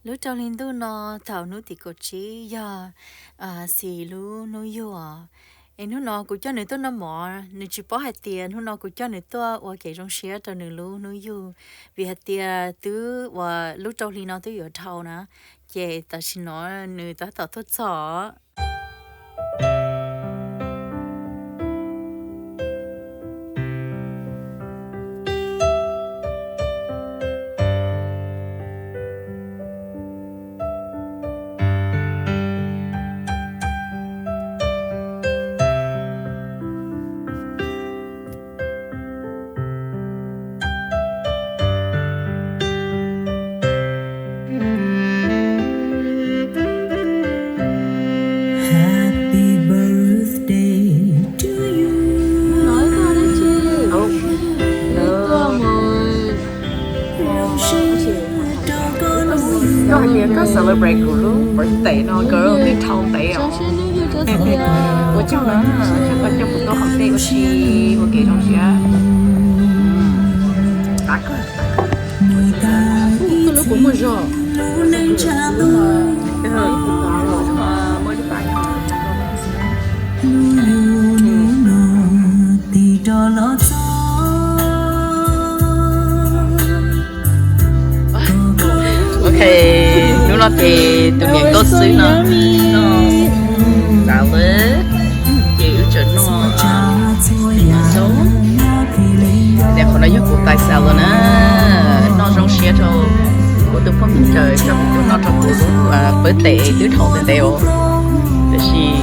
Lub rau hli ntuj no thaum hnub tim kaum tsib yog Xis lub hnub yug. Es hnub no kuv coj nws tuaj noj mov, nws tsis paub hais tias hnub no kuv coj nws tuaj ua kev zoo siab rau nws lub hnub yug, vim hais tias twb uas lub rau hli no twb yuav dhau na, ces tam sim no nws tab tom tuaj txog. Koj hais tias koj celebrate kuv lub birthday no koj twb dhau ntev os. Ua tsaug na, koj coj kuv tuaj hauv tej ua si ua kev zoo siab. Ok, hnub no ces tus niam nkauj xwb no noj xav lawm, ces wb tseem noj xav xaub. Niam qhov no yog kuv tais xav lawm na, noj zoo siab rau kuv tus phooj ywg coj kuv tuaj noj rau kuv lub birthday twb dhau ntev ntev os. Tab sis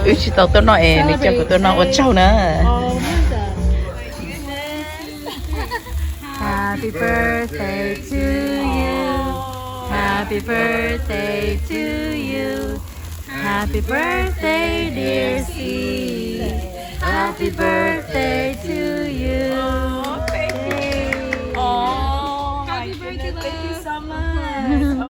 wb tsis tau tuaj noj es nws coj kuv tuaj noj ua tsaug na. Happy birthday to you. Happy birthday to you. Happy birthday, dear Xis. Happy birthday to